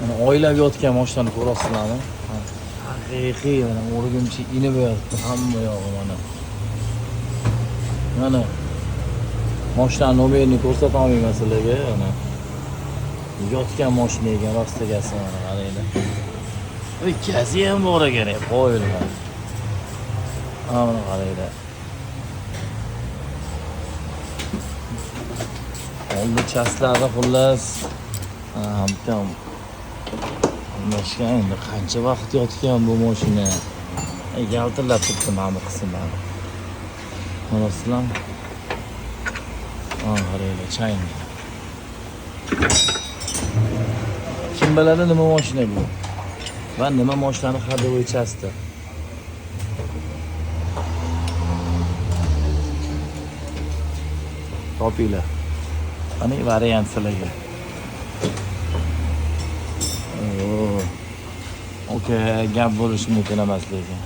Mana oylab yotgan mashinani ko'rasizlarmi? Haqiqiy mana o'rgimchi inib yotibdi hamma yog'i mana. Mana mashina nomerini ko'rsata olmayman sizlarga mana. Yotgan mashina ekan rostigasi mana qaranglar. Voy, gazi ham bor ekan, qoyil mana. Mana qaranglar. Oldi chastlari xullas bitta almashgan endi qancha vaqt yotgan bu mashina. Yaltirlab turibdi mana bu qismlari. Ko'rasizlarmi? Mana qaranglar, chang. Kim biladi nima mashina bu? Va nima mashinani ходовой части? Topinglar. Qani variant sizlarga. Oo. Okey, gap bo'lishi mumkin emas lekin.